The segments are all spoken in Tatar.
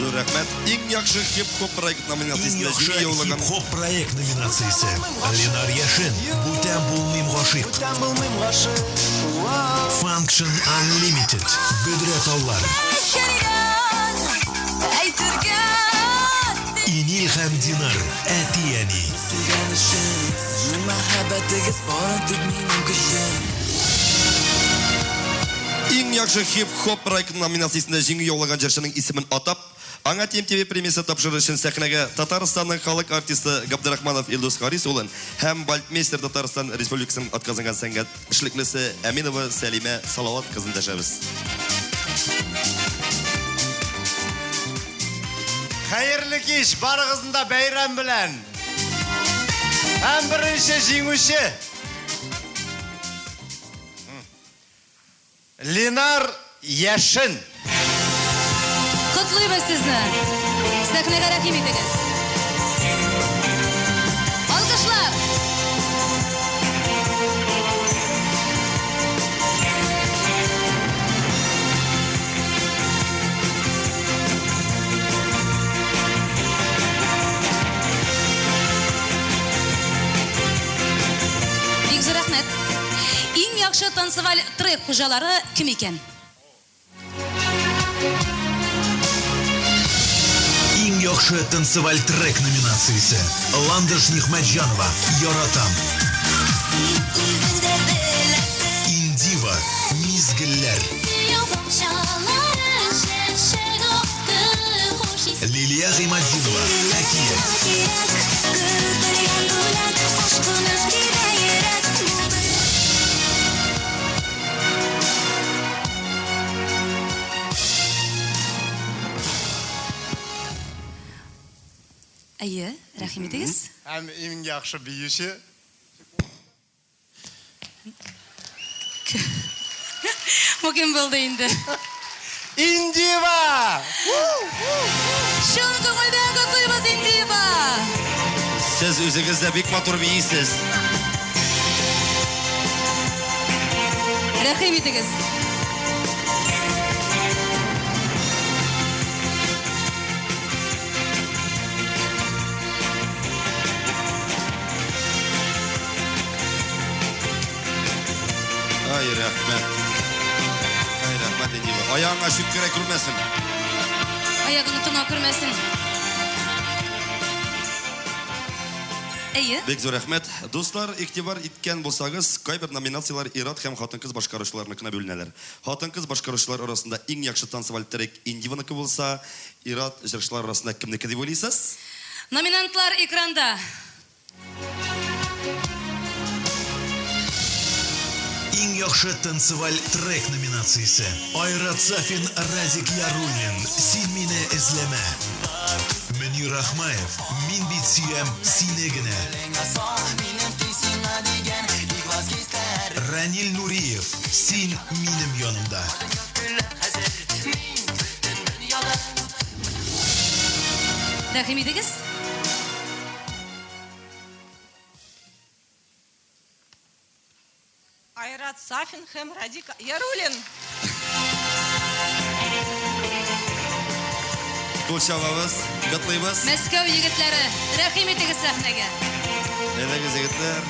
зур рәхмәт. Иң яхшы хип-хоп проект Иң номинациясендә яхшы җиңү яулаган хип-хоп проект номинациясе. Ленар Яшен, Бүтән булмыйм гашыйк. Бүтән булмыйм гашыйк. Function Unlimited, Бөдрә таллар. Инил һәм Динар, Әти-әни. Сөйгән өчен Сезнең мәхәббәтегез бары тик минем көчем. Иң яхшы хип-хоп проект номинациясендә җиңү яулаган җырчының исемен атап, аңа TMTV премиясе тапшырыр өчен сәхнәгә Татарстанның халык артисты Габдрахманов Илдус Харис улын һәм бальтмейстер Татарстан Республикасының атказанган сәнгать эшлеклесе Әминова Сәлимә Салават кызын дәшәбез. Хәерле кич, барыгызны да бәйрәм белән! Һәм беренче җиңүче Ленар Яшен. Котлыйбыз сезне! Сәхнәгә рәхим итегез! Алкышлар! Бик зур рәхмәт! Иң яхшы танцеваль трек хуҗалары кем икән? Иң яхшы танцеваль трек номинациясе. Ландыш Нигъмәтҗанова, Яратам. Индива, Мизгелләр. Лилия Гыйматдинова, Әкият. Әйе, рәхим итегез. Һәм иң яхшы биюче. Бу кем булды инде? Индива! Чын күңелдән котлыйбыз, Индива! Сез үзегез дә бик матур биисез. Рәхим итегез. Ай, рәхмәт. Ай, рәхмәт, Индива. Аягыңа чүп керә күрмәсен. Аягыңны тона күрмәсен. Әйе. Бик зур рәхмәт. Дуслар, игътибар иткән булсагыз, кайбер номинацияләр ир-ат һәм хатын-кыз башкаручыларныкына бүленәләр. Хатын-кыз башкаручылар арасында иң яхшы танцеваль трек Индиваныкы булса, ир-ат җырчылар арасында кемнеке дип уйлыйсыз? Номинантлар экранда. Иң яхшы танцеваль трек номинациясе. Айрат Сафин, Радик Яруллин, Син мине эзләмә. Мөнир Ахмаев, Мин бит сөям сине генә. Ранил Нуриев, Син минем янымда. Рәхим итегез. Айрат Сафин һәм Радик Яруллин. Кул чабабыз, котлыйбыз. Мәскәү егетләре, рәхим итегез сәхнәгә. Әйдәгез, егетләр.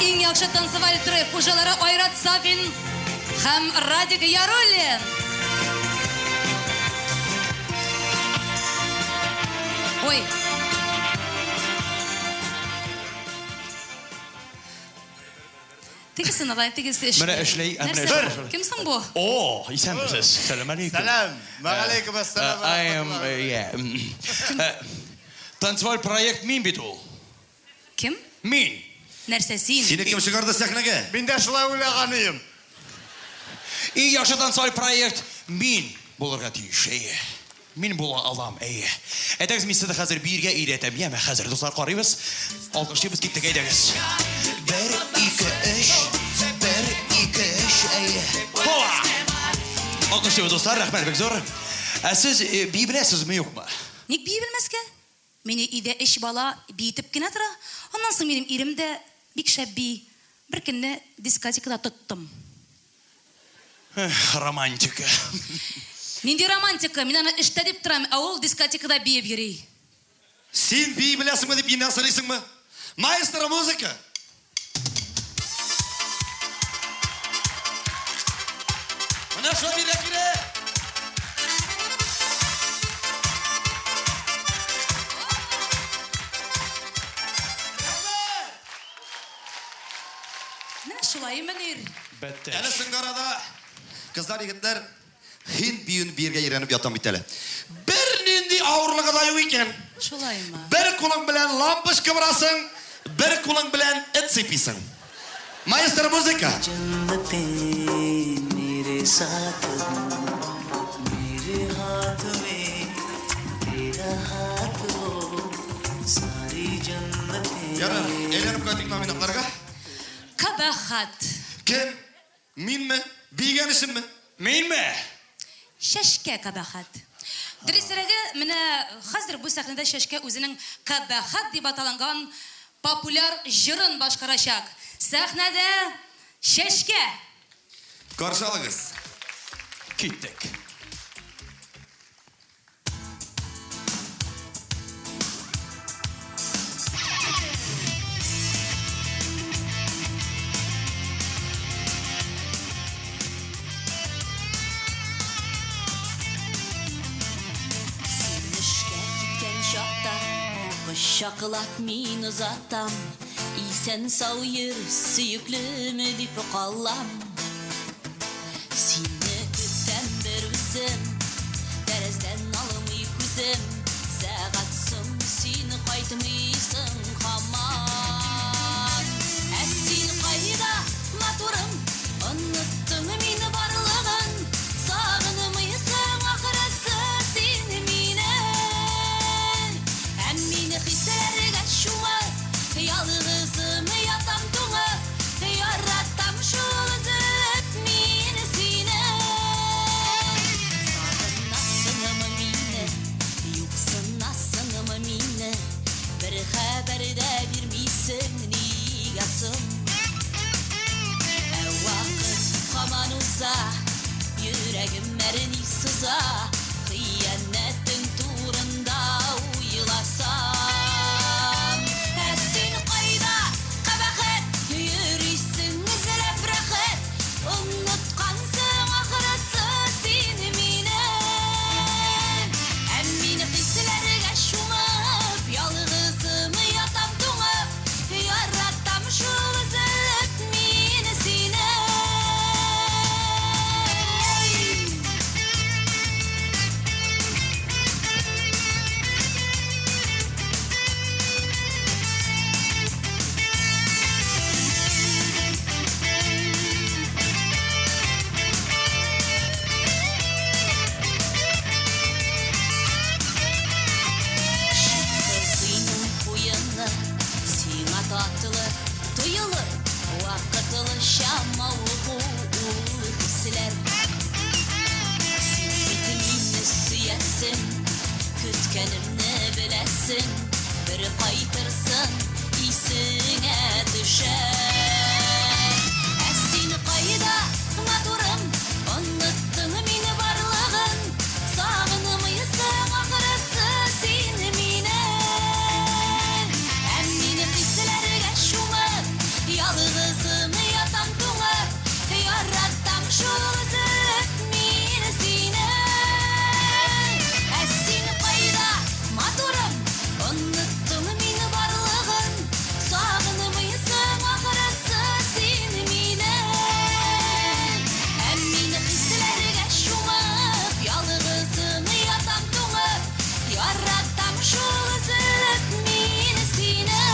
Иң яхшы танцеваль трек хуҗалары Айрат Сафин һәм Радик Яруллин. Ой. Тегесе алай, тегесе эшли. Менә эшли, ә менә Нәрсә? эшли. Кем соң бу? О, исәнмесез. Сәлам алейкум. Сәлам. Вәгаләйкүм әссәлам. I am, yeah. Танцеваль проект мин бит ул. Кем? Мин. Нәрсә син? Сине кем чыгарды сәхнәгә? Мин дә шулай уйлаган идем. Иң яхшы танцеваль проект мин булырга тиеш, әйе. Мин була алам, әйе. Әйдәгез, мин сезне хәзер биергә өйрәтәм, яме? Хәзер, дуслар, карыйбыз. Алкышлыйбыз, киттек, әйдәгез. Бер, ике, өч, бер, ике, өч, әйе. Һова! Алкышлыйбыз, дуслар, рәхмәт бик зур. Ә сез э, бии беләсезме, юкмы? Ник бии белмәскә? Мине өйдә өч бала биетеп кенә тора. Аннан соң минем ирем дә бик шәп бии. Бер көнне дискотекада тоттым. Эх, романтика. Нинди романтика? Мин аны эштә дип торам, ә ул дискотекада биеп йөри. Син бии беләсеңме дип миннән сорыйсыңмы? Маэстро музыка! Менә шул бирә кирәк! Менә шулай, Мөнир. Бетте. Әле соңгы арада кызлар, егетләр һинд биюен биергә өйрәнеп ятам бит әле. Бернинди авырлыгы да юк икән. Шулаймы? Бер кулың белән лампочка борасың, бер кулың белән эт сыйпыйсың. Маэстро музыка. जन्नतें मेरे साथ हो मेरे हाथ में तेरा हाथ हो सारी जन्नतें Ярар, әйләнеп кайтыйк номинантларга. Кабахат. Кем? Минме? Биегән өченме? Минме? Чәчкә кабахат. Дөресрәге, менә хәзер бу сәхнәдә Чәчкә үзенең Кабахат дип аталанган популяр җырын башкарачак. Сәхнәдә Чәчкә! Каршы алыгыз. Киттек. Син эшкә киткән чакта Кочаклап мин озатам Исән-сау йөр, сөеклем дип калам Сине көтәм бер үзем Тәрәздән алмый күзем Сәгать соң син кайтмыйсың һаман Ә син кайда, матурым Оныттың мине барлыгын Сагынмыйсың ахрысы син мине Ә мин хисләргә чумып Ялгызым ятам туңып Яратам шул өзелеп мин сине Сагынасыңмы мине Юксынасыңмы мине Бер хәбәр дә бирмисең нигә соң Ә вакыт һаман уза Йөрәгем әрни сыза Хыянәтең турында уйласам Ә син кайда, кабахәт Йөрисең эзләп рәхәт Оныткансың ахрысы син мине Ә мин хисләргә чумып Ялгызым ятам туңып Яратам шул өзелеп мин сине Чит кызыйның куены сиңа татлы тоелыр Вакытлыча мавыгу ул хисләр Син бит мине сөясең, көткәнемне беләсең Бер кайтырсың, исеңә төшәр Ә син кайда, матурым, оныттың мине барлыгын Сагынмыйсың ахрысы син мине Ә мин хисләргә чумып, ялгызым ятам туңып Яратам шул өзелеп мин сине Ә син кайда, матурым, оныттың мине барлыгын Сагынмыйсың ахрысы син мине Ә мин хисләргә чумып, ялгызым ятам туңып Яратам шул өзелеп мин сине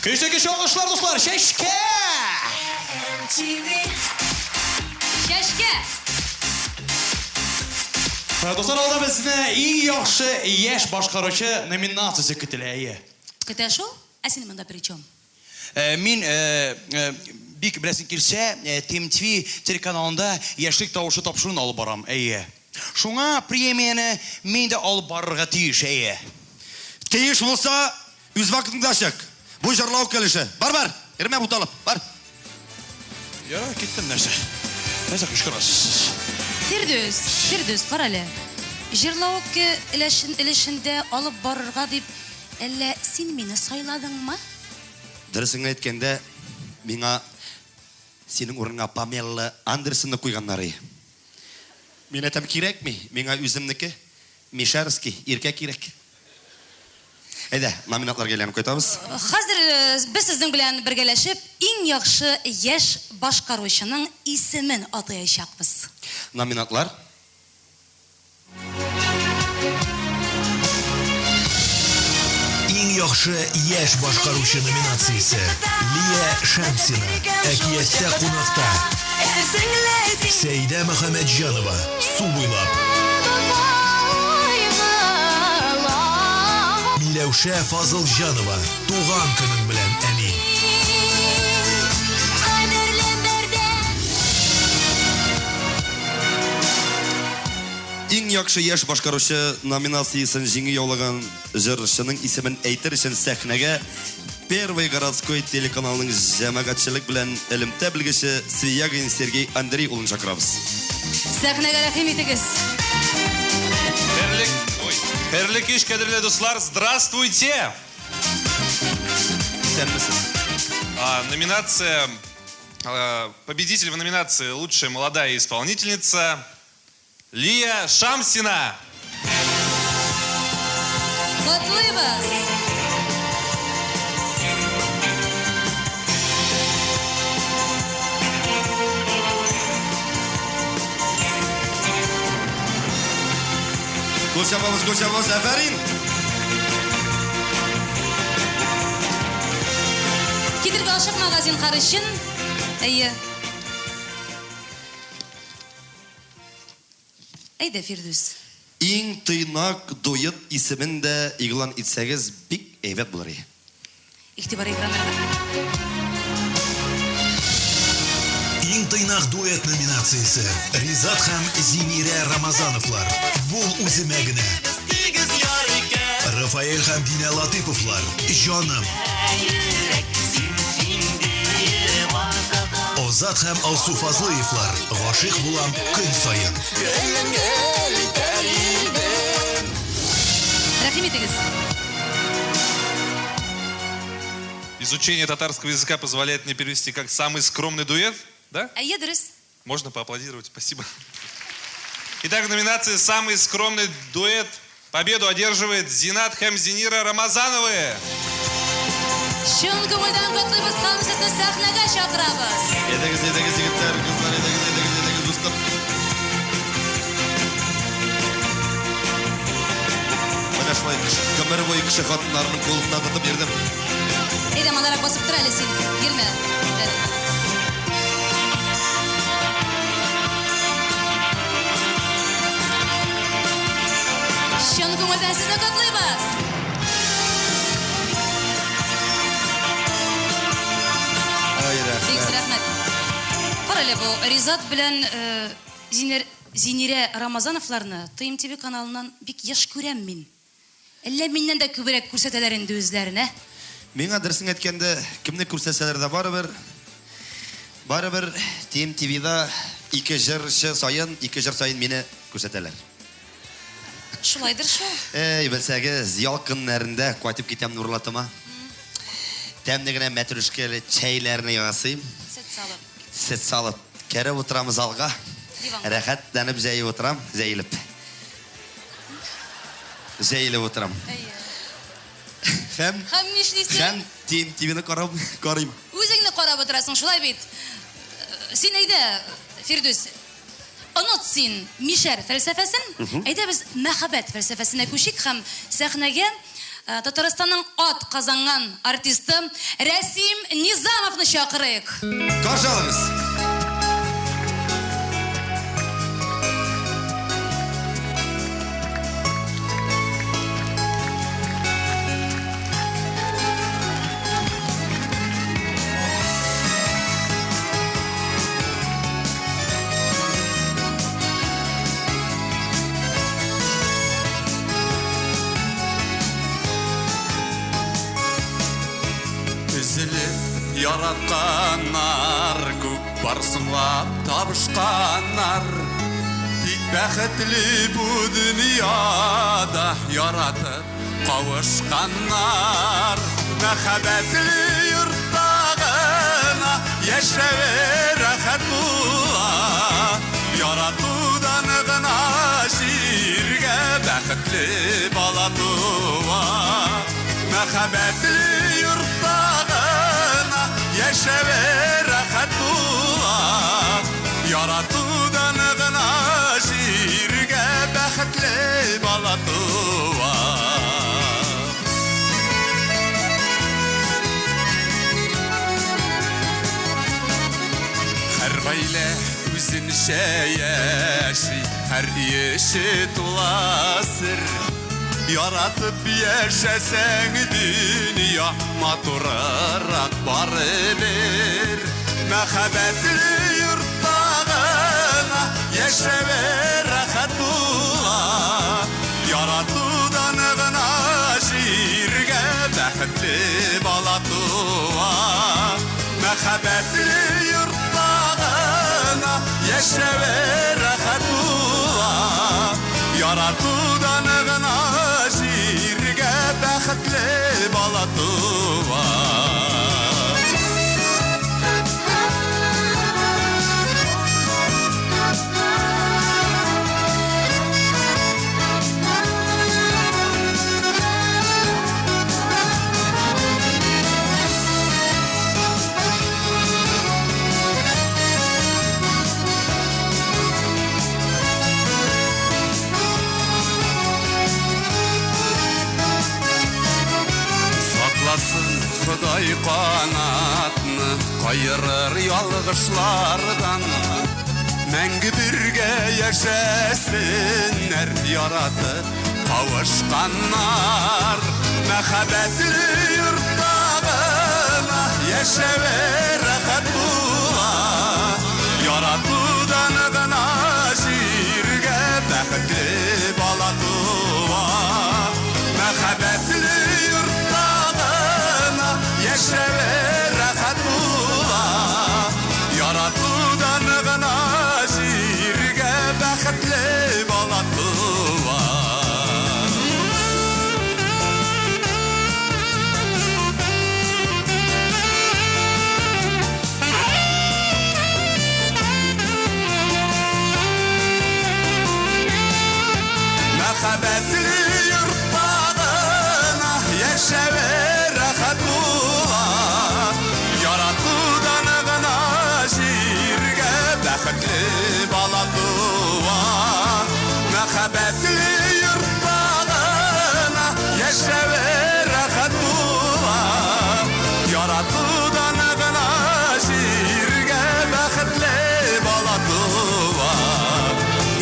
Көчле көчле алкышлар, дуслар! Чәчкә! Чәчкә! Дуслар, алда безне иң яхшы яшь башкаручы номинациясе көтелә, әйе. Көтә шул? Ә син монда при чем? Мин, бик беләсең килсә, ТМТВ телеканалында Яшьлек тавышы тапшыруын алып барам, әйе. Шуңа премияне мин дә алып барырга тиеш, әйе. Тиеш булса, үз вакытыңда чык. Бу җырлау килеше. Бар, бар, йөрмә буталып, бар. Ярар, киттем, нәрсә. Нәрсә кычкырасыз? Фирдүс, Фирдүс, карале. Җырлау өлешендә алып барырга дип, әллә син мине сайладыңмы? Дөресен генә әйткәндә, миңа синең урыныңа Памела Андерсонны куйганнар и. Мин әйтәм, кирәкми, миңа үземнеке, Мишарский, иркә кирәк. Әйдә, номинатларга әйләнеп кайтабыз. Хәзер без сезнең белән бергәләшеп иң яхшы яшь башкаручының исемен атаячакбыз. Номинатлар. Иң яхшы яшь башкаручы номинациясе, Лия Шәмсина, Әкияттә кунакта, Сәйдә Мөхәммәтҗанова, Су буйлап, Миләүшә Фазылҗанова, Туган көнең белән, әни! Иң яхшы яшь башкаручы номинациясен җиңү яулаган җырчының исемен әйтер өчен сәхнәгә Первый городской телеканалының җәмәгатьчелек белән элемтә белгече Свиягин Сергей Андрей улын чакырабыз. Сәхнәгә рәхим итегез. Хәерле, ой, хәерле кич, кадерле дуслар, здравствуйте! Исәнмесез. А, номинация, а, победитель в номинации «Лучшая молодая исполнительница» Лия Шамсина. Котлыйбыз! Кул чабабыз, кул чабабыз, афәрин! Китергә ашыкмагыз, зинһар өчен. Әйе. Әйдә, Фирдүс. Иң тыйнак дуэт исемен дә игълан итсәгез, бик әйбәт булыр иде. Игътибар экраннарга. Иң тыйнак дуэт номинациясе, Ризат һәм Зинирә Рамазановлар, Бул үземә генә. Рафаэль һәм Динә Латыйповлар, Җаным. Азат һәм Алсу Фазлыевлар, Гашыйк булам көн саен. Рәхим итегез. Изучение татарского языка позволяет мне перевести как самый скромный дуэт, да? Әйе, дөрес. Можно поаплодировать, спасибо. Итак, в номинации «Самый скромный дуэт» победу одерживает Зинат Хамзинира Рамазановы. Чын күңелдән котлыйбыз һәм сезне сәхнәгә чакырабыз. Әйдәгез, әйдәгез, егетләр, кызлар, әйдәгез, әйдәгез, әйдәгез, дустым. Менә шулай гомер буе кеше хатыннарының кулыннан тотып йөрдем. Әйдә, мондарак басып тор әле син. Йөрмә. Чын күңелдән сезне котлыйбыз. Ай, Бик рәхмәт. рәхмәт. Кара әле бу Ризат белән э, Зинер Зинирә Рамазановларны ТМТВ каналыннан бик еш күрәм мин. Әллә миннән дә күбрәк күрсәтәләр инде үзләрен, ә? Миңа дөресен әйткәндә, кемне күрсәтсәләр дә барыбер, барыбер ТМТВда ике җырчы саен, ике җыр саен мине күрсәтәләр. Шулайдыр шул. Эй, белсәгез, ял көннәрендә кайтып китәм Нурлатыма. Тәмле генә мәтрүшкәле чәйләрне ясыйм. Сөт салып. Сөт салып, кереп утырам залга. Диванга. Рәхәтләнеп җәеп утырам, җәелеп. Җәелеп утырам. Әйе. Һәм Һәм нишлисең? һәм ТМТВны карап карыйм. Үзеңне карап утырасың, шулай бит? Син әйдә, Фирдүс, оныт син мишәр фәлсәфәсен. Әйдә без мәхәббәт фәлсәфәсенә күчик һәм сәхнәгә Татарстанның ат казанган артисты Рәсим Низамовны чакырыйк. Каршы алыгыз. Өзелеп яратканнар күп бар соңлап табышканнар. Тик бәхетле бу дөньяда яратып кавышканнар. Мәхәббәтле йортта гына яшәве рәхәт була. Яратудан гына җиргә бәхетле бала туа. Мәхәббәтле йортта гына яшәве рәхәт була. Яратудан гына җиргә бәхетле бала туа. Һәр гаилә үзенчә яши, һәр өй эче тула сер. Яратып яшәсәң, дөнья матурырак барыбер. Мәхәббәтле йортта гына яшәве рәхәт була. Яратудан гына җиргә бәхетле бала туа. Мәхәббәтле йортта гына яшәве рәхәт була. Яратудан гына җиргә бәхетле бала туа. Сакласын Ходай канатны каерыр ялгышлардан. Мәңге бергә яшәсеннәр яратып кавышканнар. Мәхәббәтле йортта гына яшәве рәхәт була. Яратудан гына җиргә бәхетле бала туа. Мәхәббәтле йортта гына яшәве рәхәт була. Яратудан гына җиргә бәхетле бала туа. Мәхәббәтле йортта гына яшәве рәхәт була. Яратудан гына җиргә бәхетле бала туа. Мәхәббәтле йортта гына яшәве рәхәт була. Яратудан гына җиргә бәхетле бала туа.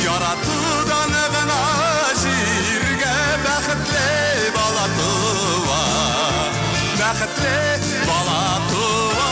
Яратудан гына җиргә бәхетле бала туа. Бәхетле бала туа.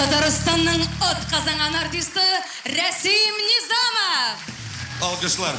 Татарстанның ат казанган артисты Рәсим Низамов. Алкышлар.